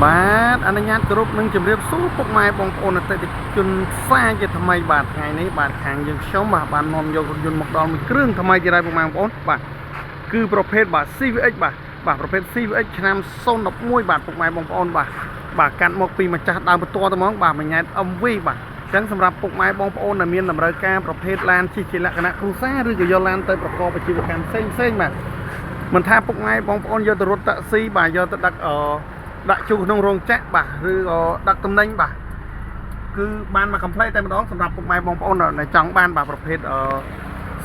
បាទអនុញ្ញាតគោរពនិងជម្រាបសួរពុកម៉ែបងប្អូនអតិថិជនផ្សារជាថ្មីបាទថ្ងៃនេះបាទខាងយើងខ្ញុំបាទបាននាំយករថយន្តមកដល់មួយគ្រឿងថ្មីទៀតហើយពុកម៉ែបងប្អូនបាទគឺប្រភេទបាទ CVX បាទបាទប្រភេទ CVX ឆ្នាំ011បាទពុកម៉ែបងប្អូនបាទបាទកាត់មកពីម្ចាស់ដើមផ្ទាល់តែហ្មងបាទមួយញ៉ែត MV បាទអញ្ចឹងសម្រាប់ពុកម៉ែបងប្អូនដែលមានតម្រូវការប្រភេទឡានជិះជាលក្ខណៈគ្រួសារឬក៏យកឡានទៅប្រកបអាជីវកម្មផ្សេងផ្សេងៗបាទមិនថាពុកម៉ែបងប្អូនយកទៅរត់តាក់ស៊ីបាទយកទៅដឹកអឺ ដាក់ជូរក្នុងរោងចក្របាទឬក៏ដឹកតំណែងបាទគឺបានមក complete តែម្ដងសម្រាប់ពុកម៉ែបងប្អូនដែលចង់បានបាទប្រភេទអឺ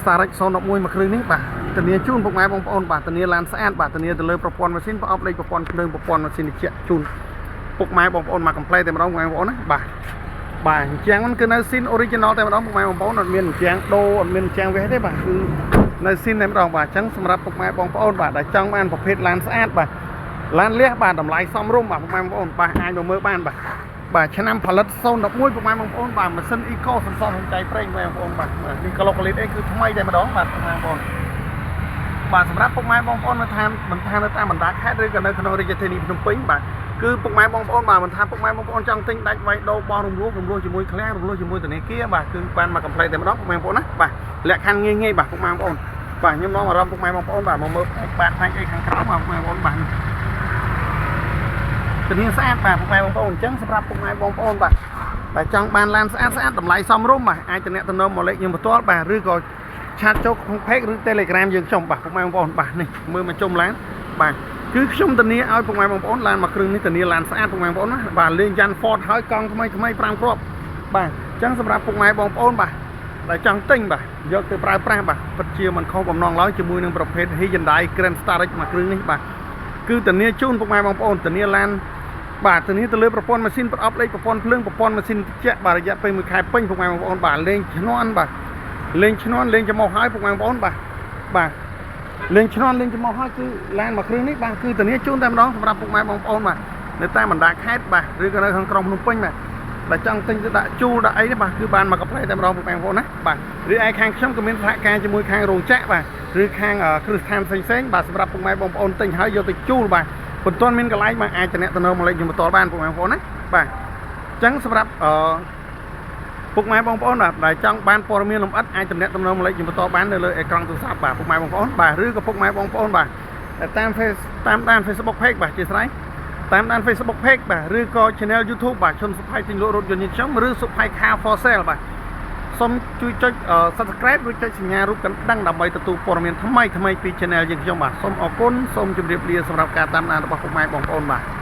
Starex 011មួយគ្រឿងនេះបាទធានាជូនពុកម៉ែបងប្អូនបាទធានាឡានស្អាតបាទធានាទៅលើប្រព័ន្ធម៉ាស៊ីនប្រអប់លេខប្រព័ន្ធភ្លើងប្រព័ន្ធម៉ាស៊ីនត្រជាក់ជូនពុកម៉ែបងប្អូនមក complete តែម្ដងពុកម៉ែបងប្អូនណាបាទបាទអញ្ចឹងហ្នឹងគឺនៅស៊ីន original តែម្ដងពុកម៉ែបងប្អូនអត់មានអញ្ចឹងដូរអត់មានអញ្ចឹងវេះទេបាទគឺនៅស៊ីនតែម្ដងបាទអញ្ចឹងសម្រាប់ពុកម៉ែបងប្អូនបាទដែលចង់បានប្រភេទឡានស្អាតបាទ ឡានលះបាទតម្លៃសមរម្យបាទពុកម៉ែបងប្អូនបាទអាចមកមើលបានបាទបាទឆ្នាំផលិត011ពុកម៉ែបងប្អូនបាទម៉ាស៊ីន Eco សន្សំសំចៃប្រេងបងប្អូនបាទនេះក្លុកលីតអីគឺថ្មីតែម្ដងបាទពុកម៉ែបងប្អូនបាទសម្រាប់ពុកម៉ែបងប្អូននៅតាមមិនថានៅតាមបណ្ដាខេត្តឬក៏នៅក្នុងរាជធានីភ្នំពេញបាទគឺពុកម៉ែបងប្អូនបាទមិនថាពុកម៉ែបងប្អូនចង់ទិញដាច់វាយដូរបោះរំលោះរំលោះជាមួយឃ្លាំងរំលោះជាមួយធនាគារបាទគឺបានមក complete តែម្ដងពុកម៉ែបងប្អូនណាបាទលក្ខខណ្ឌងាយងាយបាទពុកម៉ែបងប្អូនបាទខ្ញុំនាំអារម្មណ៍ពុកម៉ែបងប្អូនបាទមកមើលផ្នែកបាទផ្នែកអីខាងក្រៅបាទពុកម៉ែបងប្អូនបាទ ធានាស្អាតបាទពុកម៉ែបងប្អូនអញ្ចឹងសម្រាប់ពុកម៉ែបងប្អូនបាទបាទចង់បានឡានស្អាតស្អាតតម្លៃសមរម្យបាទអាចទំនាក់ទំនងមកលេខខ្ញុំផ្ទាល់បាទឬក៏chat ចូលក្នុង page ឬ Telegram យើងខ្ញុំបាទពុកម៉ែបងប្អូនបាទនេះមើលមកជុំឡានបាទគឺខ្ញុំធានាឲ្យពុកម៉ែបងប្អូនឡានមួយគ្រឿងនេះធានាឡានស្អាតពុកម៉ែបងប្អូនណាបាទលេងយ៉ាន់ Ford ហើយកង់ថ្មីថ្មី5គ្រាប់បាទអញ្ចឹងសម្រាប់ពុកម៉ែបងប្អូនបាទដែលចង់ទិញបាទយកទៅប្រើប្រាស់បាទពិតជាមិនខុសបំណងឡើយជាមួយនឹងប្រភេទ Hyundai Grand Starex មួយគ្រឿងនេះបាទគឺធានាជូនពុកម៉ែបងប្អូនធានាឡាន បាទធានាទៅលើប្រព័ន្ធម៉ាស៊ីនប្រអប់លេខប្រព័ន្ធភ្លើងប្រព័ន្ធម៉ាស៊ីនត្រជាក់បាទរយៈពេល1ខែពេញពុកម៉ែបងប្អូនបាទលេងឈ្នន់បាទលេងឈ្នន់លេងច្រមុះហើយពុកម៉ែបងប្អូនបាទបាទលេងឈ្នន់លេងច្រមុះហើយគឺឡានមួយគ្រឿងនេះបាទគឺធានាជូនតែម្ដងសម្រាប់ពុកម៉ែបងប្អូនបាទនៅតាមបណ្ដាខេត្តបាទឬក៏នៅក្នុងក្រុងភ្នំពេញបាទដែលចង់ទិញទៅដាក់ជួលដាក់អីនេះបាទគឺបានមកកំប្លែតែម្ដងពុកម៉ែបងប្អូនណាបាទរីឯខាងខ្ញុំក៏មានសហការជាមួយខាងរោងចក្របាទឬខាងគ្រឹះស្ថានផ្សេងៗបាទសម្រាប់ពុកម៉ែបងប្អូនទិញហើយយកទៅជួលបាទ មិនទាន់មានកន្លែងបាទអាចតំណតំណងមកលេខខ្ញុំបន្តបានពុកម៉ែបងប្អូនណាបាទអញ្ចឹងសម្រាប់អឺពុកម៉ែបងប្អូនបាទដែលចង់បានព័ត៌មានលម្អិតអាចតំណតំណងមកលេខខ្ញុំបន្តបាននៅលើអេក្រង់ទូរស័ព្ទបាទពុកម៉ែបងប្អូនបាទឬក៏ពុកម៉ែបងប្អូនបាទតាម Face តាមដាន Facebook Page បាទជាស្រ័យតាមដាន Facebook Page បាទឬក៏ Channel YouTube បាទឈុនសុផៃទិញលក់រថយន្តយន្តខ្ញុំឬសុផៃ Car for Sale បាទសូមជួយចុច Subscribe ឬចុចសញ្ញារូបកណ្ដឹងដើម្បីទទួលព័ត៌មានថ្មីថ្មីពី Channel យើងខ្ញុំបាទសូមអរគុណសូមជម្រាបលាសម្រាប់ការតាមដានរបស់ពុកម៉ែបងប្អូនបាទ។